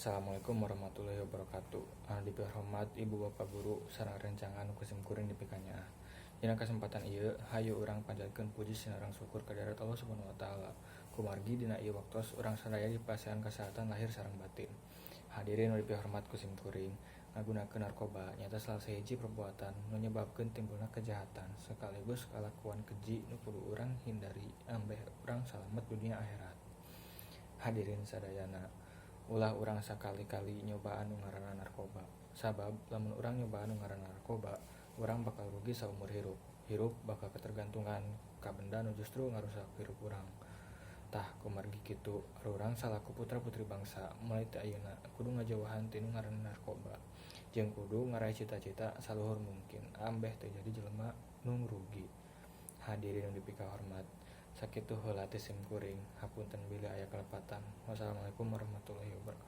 Assalamualaikum warahmatullahi wabarakatuh. Anu dipihormat Ibu Bapak Guru sareng rerencangan ku simkuring dipikanyaah. Dina kasempatan ieu, hayu urang panjatkeun puji sareng syukur kadirat Allah Subhanahu wa taala. Kumargi dina ieu waktos urang sadaya dipasihan kasehatan lahir sareng batin. Hadirin nu dipihormat ku simkuring, ngagunakeun narkoba nyaeta salah sahiji perbuatan nu nyebabkeun timbulna kejahatan sekaligus kalakuan keji nu kudu urang hindari ambeh urang salamet dunia akhirat. Hadirin sadayana, ulah urang sakali-kali nyobaan nu ngaranna narkoba. Sabab lamun urang nyobaan nu ngaranna narkoba, urang bakal rugi saumur hirup. Hirup bakal ketergantungan ka benda nu justru ngarusak hirup urang. Tah, kumargi kitu, urang salaku putra-putri bangsa mulai ti ayeuna kudu ngajauhan ti nu ngaranna narkoba jeung kudu ngaraih cita-cita saluhur mungkin ambeh teu jadi jelema nu rugi. Hadirin nu dipikahormat, sakitu heula ti simkuring, hapunten bilih aya kalepatan. Wassalamualaikum warahmatullahi wabarakatuh.